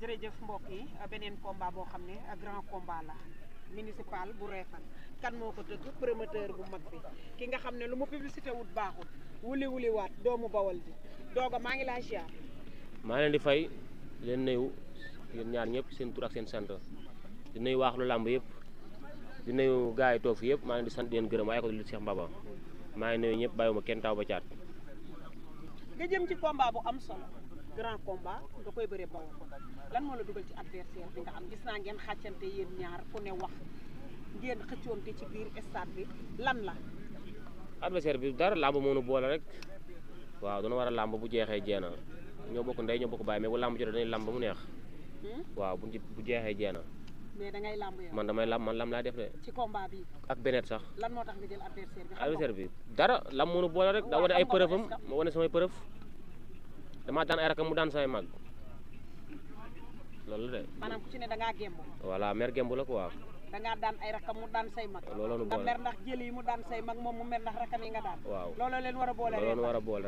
jërëjëf mbokk yi beneen combat boo xam ne grand combat la municipal bu Réfane kan moo ko tëgg promoteur bu mag bi ki nga xam ne lu mu publicité wut baaxul wuli waat doomu Bawol bi dooga maa ngi laa ziar. maa leen di fay leen nuyu yéen ñaar ñëpp seen tur ak seen sant di nuyu waax lu làmb yëpp di nuyu gars yi toog fi yëpp maa leen di sant di leen gërëm waaye ko di Cheikh Mbaba maa ngi nuyu ñëpp bàyyiwuma kenn taw ba caat. nga jëm ci combat bu am solo grand combat nga koy bëree Bawol lan moo la dugal ci adversaire bi nga am gis naa ngeen xàccante yéen ñaar fu ne wax ngeen xëccoonte ci biir stade bi lan la. adversaire bi dara làmb moo nu boole rek waaw dana war a làmb bu jeexee jeena ñoo bokk ndey ñoo bokk bàyyi mais bu làmb jotee dañuy làmb ba mu neex waaw bu jeexee jeena mais da ngay làmb yow. man damay làmb man làmb laa def de. ci combat bi ak benet sax. lan moo tax nga jël adversaire bi. adversaire bi dara làmb moo nu boole rek daa wane ay preuve am ma wane samay preuve damaa daan ay rakam mu daan samay mag loolu de. maanaam ku ci ne da ngaa gemb. voilà mer gemb la quoi. da ngaa daan ay rakam mu daan say mag. looloo nu boole nga mer ndax jëli yi mu daan say mag moom mu mer ndax rakam yi nga daan. waaw looloo leen war a boole. looloo nu war a boole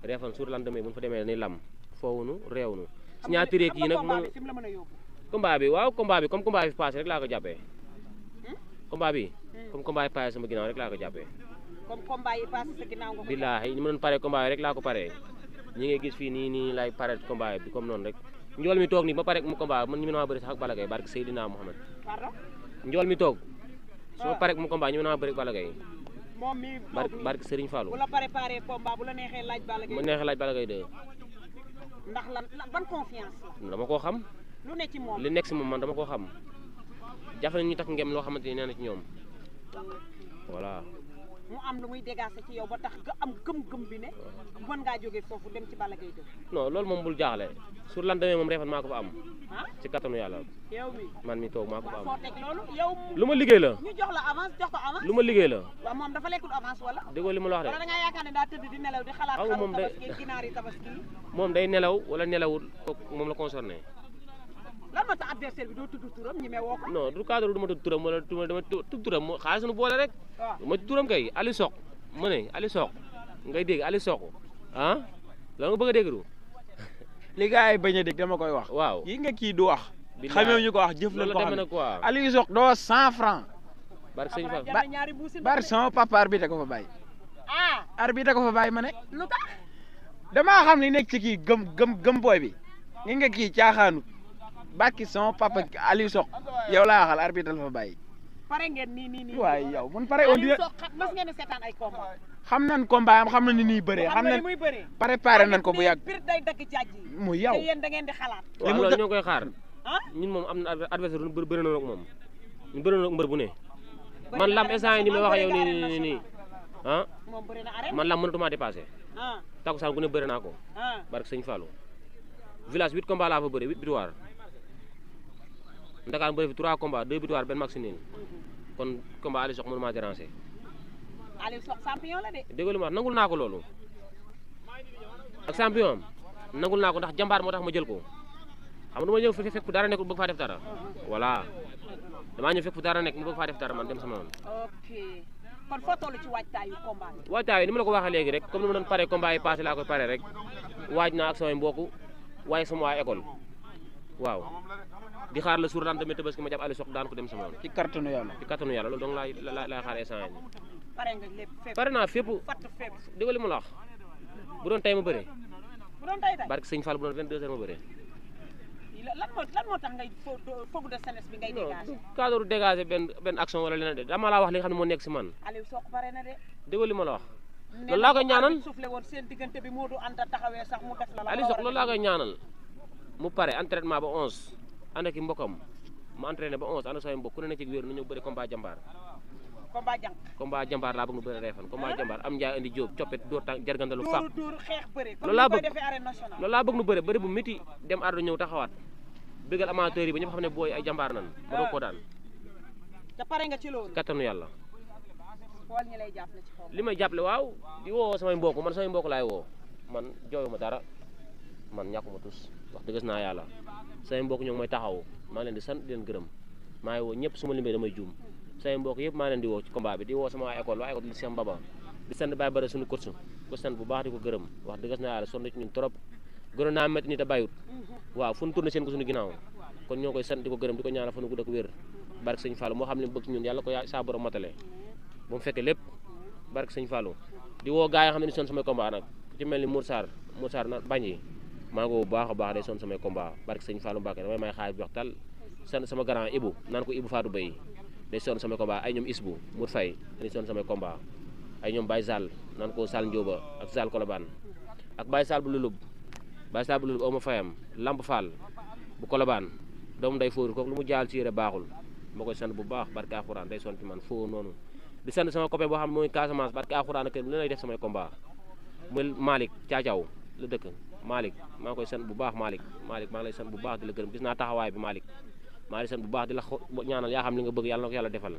Réfane suur lan demee bu ñu fa demee dañuy lam foowunu réewunu si ñaati réek yi nag moom fi mu la mën a yóbbu. combat bi waaw combat bi comme combat bi passé rek laa ko jàppee combat bi comme combat yi passé sama ginnaaw rek laa ko jàppee comme combat yi passé sa ginnaaw nga ko. billaahi ni ma doon paree combat yi rek laa ko paree ñi ngay gis fii nii lay pare combat bi comme noonu rek njool mi toog nii ba pare mu combat man ñu mën a bëri sax ak Balla Gaye barke Seydina Mohamed pardon njool mi toog su ma paree mu combat ñu mën a bëri ak Balla Gaye moom mi barke Serigne Fallou bu la préparé combat bu la neexee laaj Balla Gaye mu neexee laaj Balla Gaye 2 ndax lan ban confiance la. dama koo xam lu ne ci moom li nekk si moom man dama koo xam jafe na ñu tax ngem loo xamante ni nee na ci ñoom voilà. mu am lu muy dégager ci yow ba tax nga am gëm-gëm bi ne mën ngaa jógee foofu dem ci Balla Gaye 2. non loolu moom bul jaaxle sur lan demee moom Réfane maa ko fa am ci kattanu yàlla yow mi man mi toog maa ko fa am foo teg loolu yow. lu ma liggéey la ñu jox la avance jox ko avance. lu ma liggéey la waaw moom dafa lekkul avance wala. déggoo li ma la wax de wala da ngaa yaakaar ne daa tëdd di nelaw di xalaat. xam nga moom xaru tabaski ginaar yi tabaski. moom day nelaw wala nelawul kooku moom la concerné. lan moo tax adversaire bi doo tudd turam ñi mee woo ko. non du cadre du ma tudd turam wala dama tudd turam xaalis nu boole rek. waaw du ma tudd turam kay Ali Sock ma ne Ali Sock ngay dégg Ali Sock ah la nga bëgg a dégg du li gars yi bañ a dégg dama koy wax. waaw yi nga kii du wax. billaay xamee ñu ko wax jëf loolu la ko demee xam na quoi Aliou Sock doo 100 francs barke sëñ Fall jënd ñaari buusi bari sama papa arbitre ko fa bàyyi. ah arbitre ko fa bàyyi ma ne. lu tax. damaa xam li nekk ci kii gëm booy bi ñi nga kii caaxaanu bàkki sama papa Aliou Sock yow laa waxal arbitre la fa bàyyi. pare ngeen nii. waaye yow mun pare on Aliou dirait Sock mas ngeen a seetaan ay combat. xam nañ combat am xam nañ ni nii bëree xam nañ muy bëree. préparé nañ ko bu yàgg. bir day dagg jaaj yi. mu yow te yéen da ngeen di xalaat. waaw mu loolu dë- ñoo koy xaar ah ñun moom am na adversaire bu bëri na ak moom ñu bëri na ak mbër bu ne man lam instant yi ni may wax yow nii ah moom bëri na arène. man lam mënatuma dépassé ah takkusaan gu ne bëri naa ko ah barke sëñ Fallou village 8 combats laa fa bëri 8 victoire Ndakaar bëri fi 3 combats 2 victoire benn match nul kon combat Aliou Sock mënuma déranger Aliou Sock champion la de. dégg li ma wax nangul naa ko loolu ak champion am nangul naa ko ndax jàmbaar moo tax ma jël ko xam nga du ma ñëw fekk fu dara nekkul bëgg faa def dara voilà damaa ñëw fekk fu dara nekk mu bëgg faa def dara man dem sama yoon. ok kon foo toll ci waajtaayu combat bi. waajtaay ni ma la ko waxee léegi rek comme ni ma doon pare combat yi passé laa koy pare rek waaj naa ak samay mbokk waaye sama waa école waaw di xaar la suur daan demee Tabaski ma jàpp Aliou Sock daan ko dem sama yoon ci kartanu yàlla. ci kattanu yàlla loolu donc laay xaar instant yii pare nga lépp fépp. pare naa fépp fatt fépp. dégg li ma la wax bu doon tey ma bëree bu doon tey tey. barke sëñ Fall bu doon 22 heures ma bëree. lan moo tax ngay foogu de jeunesse bi ngay non dégager. du cadre dégager benn action wala leneen de dama laa wax li nga xam ne moo nekk si man Aliou Sock pare na de. dégg li ma la wax loolu laa koy ñaanal soufflé woon seen diggante bi Modou Anta taxawee sax mu def la. Aliou Sock loolu laa koy ñaanal mu pare entraînement ba 11 ànd ak i mbokkam mu entraîné ba 11 ànd ak samay mbokk ku ne na ci wér nu ñëw bëri combat jàmbaar combat jànk. combat jàmbaar laa bëgg nu bëri Réfane combat jàmbaar am njaay indi jóob coppet dóor tànk jargandalu fàq dóor xeex bëre. loolu laa bëgg comme ni koy defee arène nationale. loolu laa bëgg nu bëri bëri bu métti dem ardo ñëw taxawaat bëggal amateur yi ba ñëpp xam ne booy ay jàmbaar nan ma doog ko daan te pare nga ci loolu. kattanu yàlla xool ñi lay jàppale ci xaw li may jàppale waaw di woo samay mbokk man samay mbokk laay woo man jooyuma dara man ñàkkuma tus wax dëgg naa yàlla samay mbokk ñoo ngi may taxaw maa ngi leen di sant di leen gërëm maa ngi woo ñëpp su ma limee damay juum samay mbokk yëpp maa ngi leen di woo ci combat bi di woo sama waa école di Cheikh Mbaba di sant Baye Bara suñu coach ko sant bu baax di ko gërëm wax dëgg naa yàlla sonn ci ñun trop gënoon naa métti ni te bàyyut waaw fu ñu tourné seen ko suñu ginnaaw kon ñoo koy sant di ko gërëm di ko ñaanal fa nu gudd ak wér barke sëñ Fallou moo xam ne bëgg ci ñun yàlla ko saa borom matale ba mu fekkee lépp barke sëñ Fallou di woo gars yi xam ne ni son samay combat nag ci mel ni Mour Sarr na bañ yi maa ngi ko bu baax a baax day son samay combat barke sëñ Fallou Mbacke damay may xaalis bi wax tal sant sama grand Ibou naan ko Ibou Fatou Bey day son samay combat ay ñoom Isbu Mour Faye dañuy son samay combat ay ñoom Baye Sall naan ko Sall Ndioba ak Sall Kolobane ak Baye Sall bu Lulub aw ma fayam Lamp Fall bu Kolobane doomu day fóoru kooku lu mu jaal ci yére baaxul ma koy sant bu baax barke Alxuraan day son ci man foo noonu di sant sama copain boo xam ne mooy Casamance barke Alxuraan ak lu lay def samay combat muy Malick Caacaw la dëkk Malick maa ngi koy sant bu baax Malick maa ngi lay sant bu baax di la gërëm gis naa taxawaay bi Malick maa ngi sant bu baax di la ñaanal yaa xam li nga bëgg yàlla na ko yàlla defal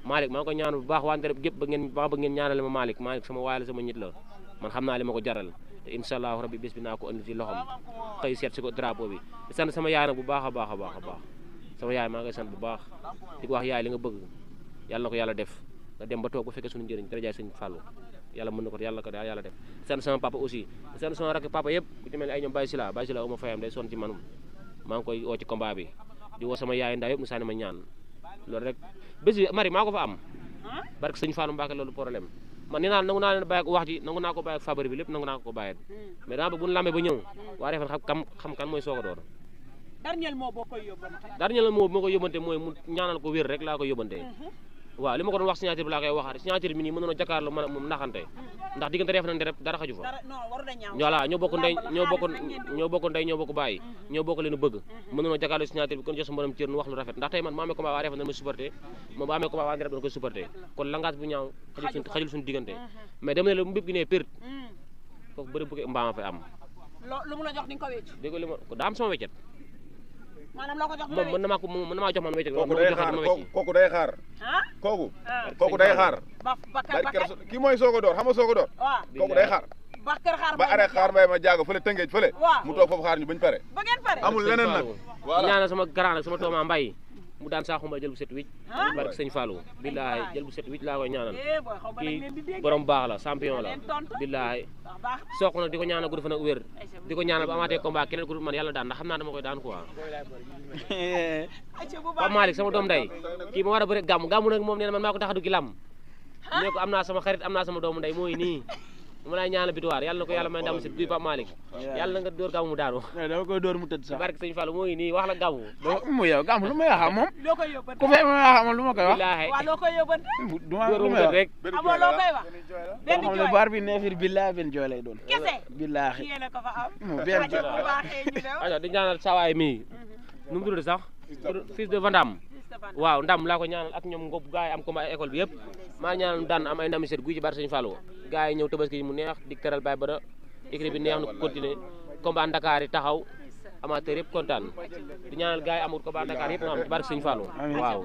Malick maa ngi koy ñaanal bu baax wante gépp ba ngeen ñaanale ma Malick sama waay la sama nit la man xam naa li ma ko jaral te incha allahu rabbi bés bi naa ko andi ci loxom xëy seet si ko drapeau bi di sant sama yaay nag bu baax a baax a baax a baax sama yaay maa ngi koy sant bu baax di ko wax yaay li nga bëgg yàlla na ko yàlla def nga dem ba toog ba fekkee suñu njëriñ dara jaay sëñ Fallou yàlla mën na ko yàlla def di sant sama papa aussi di sant sama rakk papa yëpp ku ci mel ni ay ñoom Baye Sila uma fayam day sonn ci manum maa ngi koy woo ci combat bi di woo sama yaay ndaw yëpp mu sànni ma ñaan loolu rek bés bi mari maa ko fa am barke sëñ Fallou Mbacke loolu problème man nee naa nangu naa leen bàyyi ak wax ji nangu naa ko bàyyi ak fabar bi lépp nangu naa ko bàyyi mais dama bëgg bu ñu lambee ba ñëw waa Refane xam kan mooy Sokh door dernier mot boo koy yóbbante dernier mot bi ma koy yóbbante mooy mu ñaanal ko wér rek laa koy yóbbante waaw li ma ko doon wax signature bi laa koy waxaat signature bi nii mënoon a jàkkaarloo man moom naxante ndax diggante Refane rek dara xaju fa voilà ñoo bokk ndey ñoo bokk bàyyi ñoo bokk leen bëgg mënoon a jàkkaarloo signature bi kon jox sa mborom cër nu wax lu rafet ndax tey man maa amee combat waa Refane dana ma supporté moom ba amee combat waa Refane dana koy supporté kon langage bu ñaaw xajul suñu diggante mais dama ne la mu bépp gi ne perte foofu bëri bëgg mbaama fay am lu mu la jox di nga ko wecc dégg li ma daa am sama weccet maanaam loo ko jox moom mën na maa jox man weccet kooku day xaar kooku day xaar kii mooy Sokh door xam nga Sokh door kooku day xaar ba arrêt xaar mbay ma jaago fële tëngeej fële mu toog foofu xaar ñu bañ pare amul leneen nag ñaanal sama grand sama tooma mbay mu daan saa xuma jël bu set wicc barke sëñ Fallou billaay jël bu set wicc laa koy ñaanal kii borom baax la champion la billaay Sokh nag di ko ñaanal gudd fan ak wér di ko ñaanal ba amaatee combat keneen ku dul man yàlla daan ndax xam naa dama koy daan quoi Pape Malick sama doom day kii ma war a bëre gàmmu nag moom nee na man maa ko tax a dugg lam ne ko am naa sama xarit am naa sama doomu nday mooy nii dama lay ñaanal bituwaar yàlla na ko yàlla may ndam si bi Pape Malick yàlla na nga dóor gàmmu mu daanu dama koy dóor mu tëdd sax barke sëñ Fallou mooy nii wax la gàmmu mu yow gàmmu lu may wax moom loo koy yóbbante ku fay ma wax moom lu ma koy wax waaw loo koy yóbbante lu may wax rek amoo loo koy wax benn xam ne baar bi neefir billahi benn jooy lay doon kese billahi yéena ko fa am mu benn jooy bu baaxee ñu dem aja di ñaanal sawaay mii nu mu tudd sax fils de Vandam waaw ndam laa ko ñaanal ak ñoom ngop gaay am combat école bi yëpp maa ñaanal daan am ay ndami set guy ci barke sëñ Fallou gaay yi ñëw tabaski mu neex di teral bay ba da écrit bi neex na ko continuer combat Dakar yi taxaw amateur yëpp kontaan di ñaanal gaay yi amul combat Dakar yëpp na am ci barke sëñ Fallou waaw